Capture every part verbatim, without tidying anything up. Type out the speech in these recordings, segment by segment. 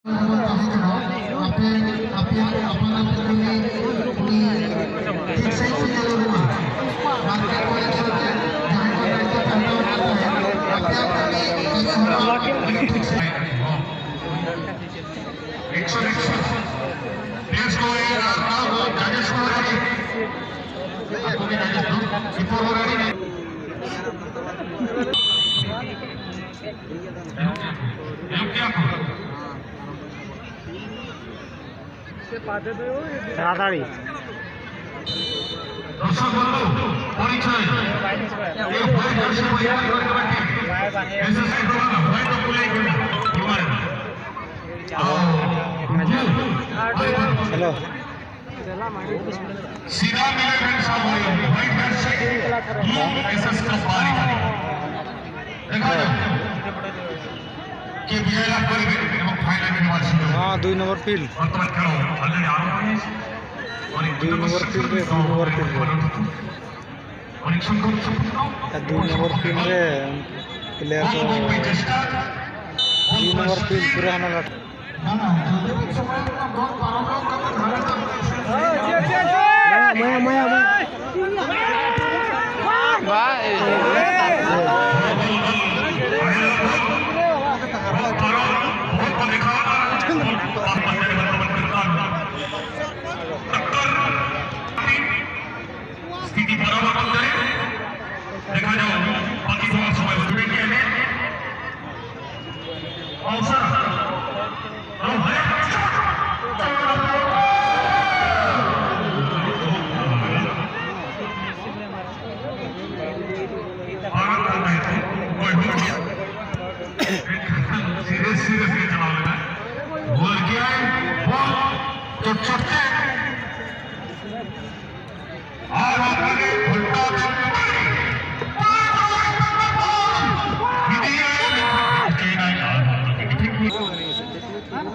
ᱟᱯᱮ, ᱟᱯᱮᱭᱟᱜ ᱟᱯᱟᱱ ᱟᱹᱯᱤᱱ ᱛᱮᱜᱮ ᱩᱱᱤ ᱴᱷᱤᱠ ᱥᱟᱺᱦᱤᱡ ᱯᱮ ᱧᱮᱞ ᱟᱹᱜᱩ ᱢᱟ᱾ ᱵᱟᱝᱠᱷᱟᱱ ᱠᱚ ᱮᱱᱮᱡ ᱥᱮᱨᱮᱧ ᱡᱟᱦᱟᱸᱭ ᱠᱚ ᱫᱟᱭᱤᱛᱛᱚ ᱯᱟᱞᱴᱟᱣ ᱠᱟᱛᱮ ᱟᱯᱮᱭᱟᱜ ᱠᱟᱹᱢᱤ ᱠᱟᱹᱢᱤ ᱦᱚᱨᱟ ᱟᱹᱰᱤ ᱴᱷᱤᱠ ᱥᱟᱺᱦᱤᱡ᱾ ᱮᱠᱥᱚ, ᱮᱠᱥᱚ᱾ ᱯᱞᱤᱡ ᱜᱳ ᱦᱮᱰ, ᱟᱨ ᱱᱟᱣ ᱡᱟᱡᱮᱥ ᱠᱚ ᱨᱮᱰᱤ᱾ ᱟᱠᱚ ᱜᱮ ᱡᱟᱡᱮᱥ ᱫᱚ ᱵᱤᱯᱚᱞ ᱦᱚᱸ ᱨᱮᱰᱤ᱾ ᱮᱢ ᱠᱮᱜᱼᱟ ᱠᱚ᱾ ᱛᱟᱲᱟᱛᱟᱲᱤ᱾ ᱫᱚᱨᱥᱚᱠ ᱵᱚᱱᱫᱷᱩ, ᱯᱚᱨᱤᱪᱚᱭ। এই হোয়াইট জার্সি পরিধান করে থাকেন। এসএসসি প্রধান, হোয়াইট অফ প্লে করে। হ্যালো। ସିଧା ମିଳିବେ ସବୁ white hat set, blue SS cup ବାହାରି ପାରିବ। ଦେଖାଯାଉ କିଏ ବିଜୟ ଲାଭ କରିବେ ଏବଂ ଫାଇନାଲରେ ବାଛିବେ। ହଁ, ଦୁଇ ନମ୍ବର ଫିଲ୍ଡ। ବର୍ତ୍ତମାନ ଖେଳ ଅଲରେଡି ଆରମ୍ଭ ହେଇଯାଇଛି। ଅନେକ ଦୁଇ ନମ୍ବର ଫିଲ୍ଡରେ, ଦୁଇ ନମ୍ବର ଫିଲ୍ଡରେ। ଅନେକ ସୁନ୍ଦର ସୁନ୍ଦର। ଆ, ଦୁଇ ନମ୍ବର ଫିଲ୍ଡରେ ପ୍ଲେୟାର ତ, ବଲ୍ ପାଇଁ ଚେଷ୍ଟା। ଦୁଇ ନମ୍ବର ଫିଲ୍ଡ ପୁରା ହାନାଲାଟ। ସ୍ଥିତି ବରାବର କରିଦେଲେ। ଦେଖାଯାଉ ବାକି ସମୟ ସୁବିଧା କିଏ ହେଲେ। ସିରିୟସ୍ ସିରିୟସ୍ ᱜᱮ ᱪᱟᱞᱟᱣ ᱞᱮᱱᱟ᱾ ᱜᱳᱞ ᱠᱮᱜᱼᱟᱭ ᱵᱚᱞ ᱪᱚᱴ ᱪᱚᱴ ᱛᱮ᱾ ᱟᱨ ᱚᱱᱠᱟᱜᱮ ᱜᱷᱚᱱᱴᱟ ᱫᱚ ᱤᱫᱤᱭᱟᱭ, ᱢᱮᱱᱠᱷᱟᱱ ᱪᱤᱠᱟᱹᱭᱮᱱᱟᱭ? ᱟᱨ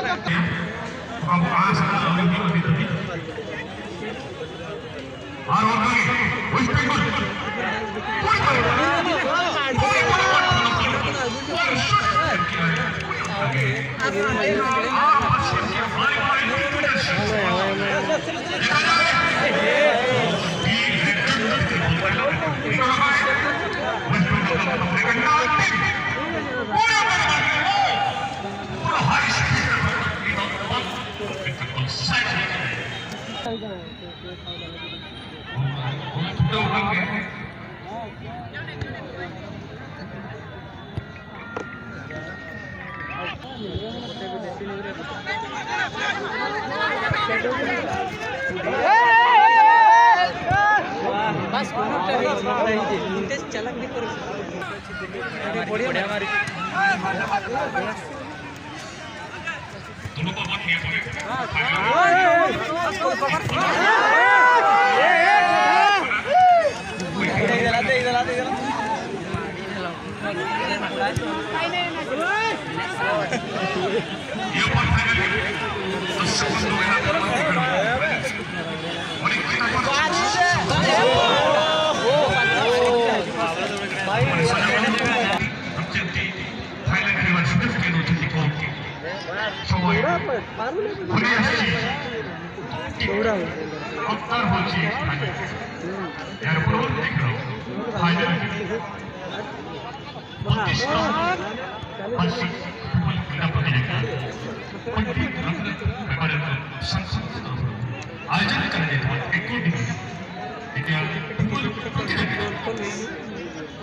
ᱚᱱᱠᱟᱜᱮ ᱴᱷᱤᱠ ᱵᱟᱵᱚ ᱟᱥ ᱟᱠᱟᱫᱟ ᱟᱹᱣᱨᱤ ᱦᱩᱭᱩᱜᱼᱟ ᱱᱤᱛ ᱦᱟᱹᱵᱤᱡ᱾ ফাইনাল খেলার সুযোগ পেল যদি কম সময় ঘুরে আসছে। আত্মার বলছে এর পরবর্তী খেলা ফাইনাল। পঁচিশ নম্বর বার্ষিক ফুটবল ক্রীড়া প্রতিযোগিতা পণ্ডিত রবীন্দ্রনাথ মেমোরিয়াল সংস্থার তরফে আয়োজন করা যেত একই দিনে। এটা ফুটবল প্রতিযোগিতা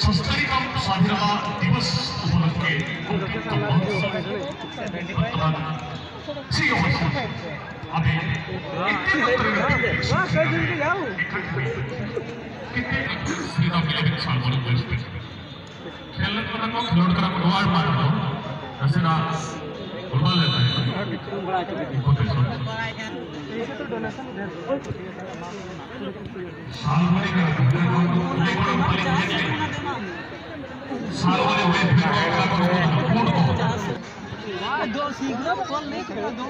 সংস্থারই নাম স্বাধীনতা দিবস উপলক্ষে বর্তমান সেই অবস্থা। আমি একটি মাত্র এখানে হয়েছে। কিন্তু শ্রীরাম ইলেভেন সালমনি ওয়েস্ট। খেলাধুলা ᱠᱚ ᱠᱷᱮᱞᱳᱰ ᱠᱟᱱᱟ ᱠᱚ ᱱᱚᱣᱟ ᱢᱟᱴᱷ ᱨᱮᱫᱚ᱾ ᱱᱟᱥᱮᱱᱟᱜ ᱯᱷᱩᱴᱵᱚᱞ ᱞᱮ ᱛᱟᱦᱮᱸ ᱠᱟᱱᱟ᱾ ᱥᱟᱞᱢᱚᱱᱤ ᱠᱟᱱᱟ ᱠᱚ᱾ ᱞᱟᱹᱭ ᱜᱚᱲᱚ ᱵᱟᱹᱞᱤᱧ ᱧᱮᱞ ᱞᱮᱫ᱾ ᱥᱟᱞᱢᱚᱱᱤ ᱦᱩᱭ ᱯᱷᱮᱰ ᱠᱟᱱᱟ ᱠᱚ ᱱᱚᱣᱟ ᱫᱚ ᱯᱩᱸᱰ ᱠᱚ᱾ ᱫᱚ ᱥᱤᱜᱽᱨᱟᱹ ᱠᱚᱞ ᱞᱮ ᱠᱷᱮᱞ ᱫᱚ᱾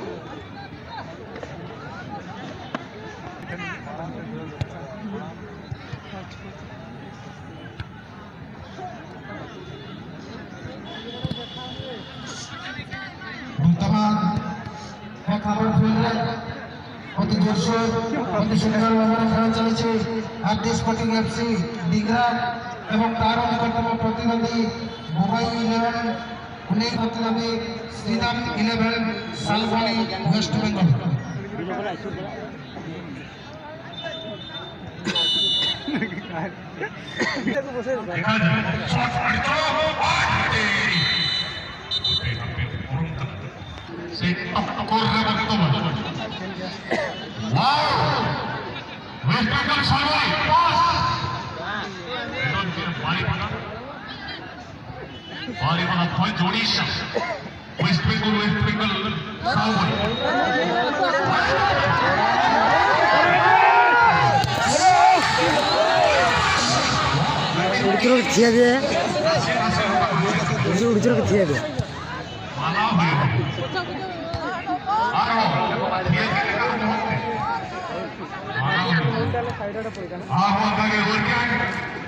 ବର୍ତ୍ତମାନ ଏକ ଖବର ଫିଲ୍ଡରେ ଅତି ଜୋରସୋର, ଅତି ସୁନ୍ଦର ଭାବରେ ଖେଳ ଚାଲିଛି। R D sporting F C Digra ଏବଂ ତାର ନିକଟତମ ପ୍ରତିଦ୍ୱନ୍ଦ୍ୱୀ ମୁମ୍ବାଇ ଇଲେଭେନ, ଉଣେଇଶ ପ୍ରତିଦ୍ୱନ୍ଦ୍ୱୀ ଶ୍ରୀରାମ ଇଲେଭେନ ସାଲବଣି ୱେଷ୍ଟ ବେଙ୍ଗଲ। ᱮᱠᱷᱟᱱ ᱥᱚᱴ ᱟᱹᱰᱤ ᱪᱚᱨᱚᱠ ᱯᱟᱸᱪ ᱵᱟᱡᱮ᱾ ᱦᱟᱯᱮ, ᱦᱟᱯᱮ, ᱩᱨᱩᱢ ᱠᱟᱱᱟ᱾ ᱥᱮ ᱴᱚᱠᱠᱚᱨ ᱨᱮ ᱵᱚᱨᱛᱚᱢᱟᱱ᱾ ᱣᱟᱣ! ᱳᱭᱮᱥᱴ ᱵᱮᱝᱜᱚᱞ ᱥᱟᱨᱵᱷᱟᱭ ᱯᱟᱥ᱾ ᱮᱠᱫᱚᱢ ᱡᱮ ᱵᱟᱲᱤᱯᱟᱫᱟ᱾ ᱵᱟᱲᱤᱯᱟᱫᱟ ᱯᱷᱚᱭ ᱡᱳᱲᱤᱥᱟ᱾ ᱳᱭᱮᱥᱴ ᱵᱮᱝᱜᱚᱞ, ᱳᱭᱮᱥᱴ ᱵᱮᱝᱜᱚᱞ ᱥᱟᱨᱵᱷᱟᱭ᱾ ᱩᱲᱪᱩᱨ ᱠᱚ ᱛᱷᱤᱭᱟ ᱫᱮ᱾ ᱩᱲᱪᱩᱨ, ᱩᱲᱪᱩᱨ ᱠᱚ ᱛᱷᱤᱭᱟ ᱫᱮ᱾ ᱢᱟᱱᱟᱣ ᱦᱩᱭᱩᱜᱼᱟ᱾ ᱟᱨᱦᱚᱸ ᱛᱷᱤᱭᱟ ᱪᱮᱫ ᱞᱮᱠᱟ ᱠᱚ ᱫᱚᱦᱚ ᱠᱮᱫ? ᱢᱟᱱᱟᱣ ᱦᱩᱭᱩᱜᱼᱟ᱾ ᱟᱨᱦᱚᱸ ᱚᱱᱠᱟ ᱜᱮ ᱦᱩᱭ ᱠᱮᱫ᱾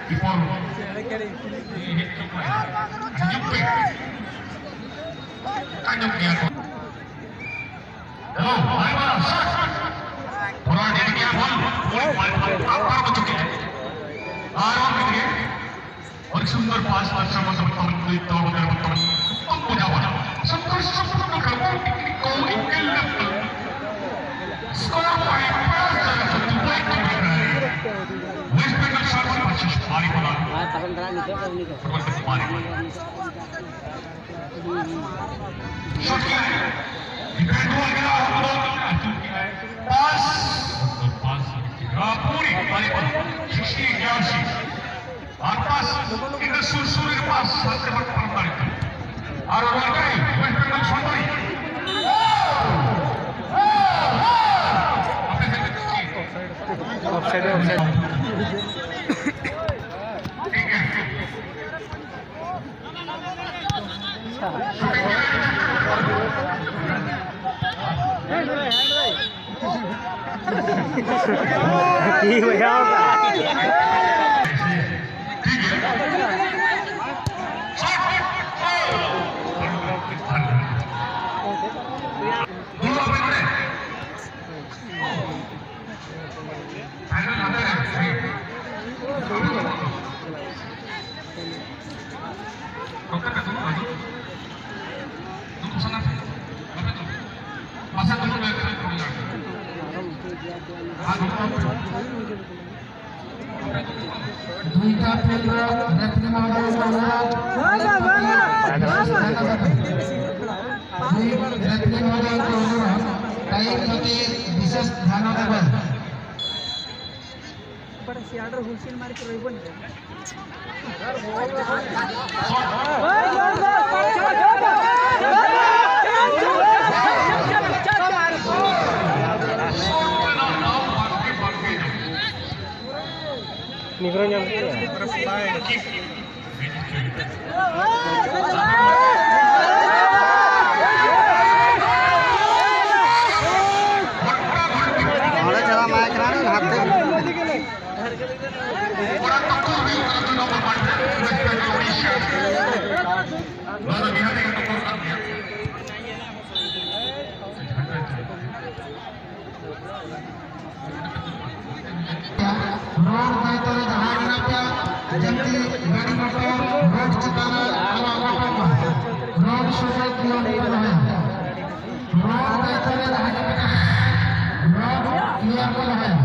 ᱠᱤᱯᱚᱨ᱾ ᱦᱤᱡᱩᱜ ᱯᱮ᱾ ᱟᱸᱡᱚᱢ ᱜᱮᱭᱟ ᱠᱚ᱾ ᱦᱮᱞᱳ, ᱵᱟᱭ ᱵᱟᱲᱟ, ᱥᱟᱴ, ᱥᱟᱴ᱾ ᱯᱩᱨᱟ ᱰᱮᱰ ᱜᱮᱭᱟ ᱵᱚᱞ᱾ ᱵᱟᱭ ᱵᱟᱲᱟ, ᱟᱯᱟᱨ ᱠᱚ ᱪᱩᱠᱤ᱾ ᱟᱨ ᱚᱱ ᱠᱟᱛᱮ ᱜᱮ, ᱚᱱ ᱥᱩᱱᱫᱚᱨ ᱯᱟᱥ, ᱯᱟᱥ, ᱯᱟᱥ, ᱯᱟᱥ, ᱯᱟᱥ, ᱯᱟᱥ, ᱯᱟᱥ, ᱯᱟᱥ, ᱯᱟᱥ, ᱥᱩᱱᱫᱚᱨ ᱥᱚᱢᱯᱩᱨᱱ ᱠᱟᱨᱵᱚᱱ ᱴᱮᱠᱱᱤᱠ ᱠᱚ ᱤᱱᱠᱮᱞ ᱞᱮᱯᱴ᱾ ᱥᱠᱳᱨ ᱯᱚᱭᱮᱱᱴ ᱯᱟᱸᱪ ᱡᱟᱭᱜᱟ ᱥᱮ ᱫᱩᱵᱟᱭ ᱠᱚ ᱵᱮᱴᱟᱭ᱾ ᱳᱭᱮᱥᱴ ᱵᱮᱝᱜᱚᱞ ᱥᱟᱨᱵᱷᱟᱭ ᱯᱟᱥ ᱯᱟᱥ ᱯᱟᱨᱤ ᱯᱟᱞᱟ᱾ ᱟᱨ ᱛᱟᱨᱟᱢ ᱫᱟᱨᱟ ᱱᱤᱛᱚᱜ ᱫᱚ ᱩᱱᱤ ᱫᱚ᱾ ᱯᱷᱩᱴᱵᱚᱞ ᱠᱚ ᱯᱟᱨᱤ ᱯᱟᱞᱟ᱾ ᱥᱚᱴ ᱠᱮᱫᱟᱭ᱾ ᱰᱤᱯᱮᱱᱰ ᱦᱩᱭ ᱠᱟᱱᱟ, ᱚᱱᱟ ᱫᱚ ᱟᱹᱪᱩᱨ ᱠᱮᱫᱟᱭ᱾ ᱯᱟᱥ᱾ ᱯᱟᱥ᱾ ᱯᱩᱨᱤ ᱯᱟᱨᱤ ᱯᱟᱞᱟ᱾ ᱥᱤᱠᱥᱴᱤ ᱡᱟᱨᱥᱤ᱾ ᱟᱨ ᱯᱟᱥ, ᱤᱱᱟᱹ ᱥᱩᱨ ᱥᱩᱨ ᱨᱮᱜᱮ ᱯᱟᱥ, ᱦᱟᱱᱛᱮ ᱵᱟᱠᱚ ᱯᱟᱨᱚᱢ ᱫᱟᱲᱮᱭᱟᱜ ᱠᱟᱱᱟ᱾ ᱟᱨ ᱚᱱᱟ ᱴᱟᱭᱤᱢ, ᱳᱭᱮᱥᱴ ᱵᱮᱝᱜᱚᱞ ᱥᱚᱨᱵᱟᱨᱤ᱾ ᱟᱯᱮ ᱥᱮᱫ ᱪᱮᱫ? Offside, offside. ᱴᱷᱤᱠ ᱜᱮᱭᱟ᱾ ᱛᱤ ᱵᱟᱡᱟᱣ ᱠᱟᱜᱼᱟ᱾ ᱰᱚᱠᱴᱚᱨ ᱠᱚ ᱫᱩᱲᱩᱵ ᱠᱟᱱᱟ᱾ ᱫᱩᱲᱩᱵ ᱥᱟᱱᱟ ᱯᱮ, ᱵᱟᱯᱮ ᱫᱩᱲᱩᱵ? ᱢᱟᱥᱮ ᱫᱩᱲᱩᱵ ᱞᱮᱱᱠᱷᱟᱱ ᱠᱚ ᱧᱟᱢ᱾ ᱫᱩᱭᱴᱟ ᱯᱷᱤᱞᱰ ᱨᱮ ᱨᱮᱯᱷᱟᱨᱤ ᱢᱚᱦᱳᱫᱚᱭ ᱠᱚ ᱞᱟᱹᱭᱟ, ᱫᱩᱭ ᱨᱮᱯᱷᱟᱨᱤ ᱢᱚᱦᱳᱫᱚᱭ ᱠᱚ ᱞᱟᱹᱭᱟ, ᱴᱟᱭᱤᱢ ᱯᱨᱚᱛᱤ ᱵᱤᱥᱮᱥ ᱫᱷᱮᱭᱟᱱ ᱮᱢ᱾ ᱵᱟᱲᱟ ᱥᱤᱭᱟᱲ ᱨᱮ ᱦᱩᱞᱥᱮᱞ ᱢᱟᱨᱠᱮᱴ ᱨᱮ ᱵᱚᱱ ᱱᱤᱜᱽᱨᱚ ᱧᱟᱢ ᱠᱮᱫᱟ᱾ ᱚᱸᱰᱮ ᱪᱟᱞᱟᱜ ᱢᱟ ᱮᱠᱨᱟᱱ ᱦᱟᱱᱛᱮ᱾ ᱨᱳᱰ ᱫᱟᱭᱤᱛᱛᱚ ᱨᱮ ᱡᱟᱦᱟᱸᱭ ᱢᱮᱱᱟᱜ ᱯᱮᱭᱟ, ᱡᱟᱹᱛᱤ ᱜᱟᱹᱰᱤ ᱢᱚᱴᱚᱨ ᱨᱳᱰ ᱪᱮᱛᱟᱱ ᱨᱮ ᱟᱞᱚ ᱟᱬᱜᱚ ᱠᱚᱜ ᱢᱟ᱾ ᱨᱳᱰ ᱥᱩᱨ ᱨᱮ ᱠᱞᱤᱭᱟᱨ ᱠᱚ ᱫᱚᱦᱚᱭᱟ᱾ ᱨᱳᱰ ᱫᱟᱭᱤᱛᱛᱚ ᱨᱮ ᱡᱟᱦᱟᱸᱭ ᱠᱚ ᱢᱮᱱᱟᱜ ᱯᱮᱭᱟ, ᱨᱳᱰ ᱠᱞᱤᱭᱟᱨ ᱠᱚ ᱫᱚᱦᱚᱭᱟ᱾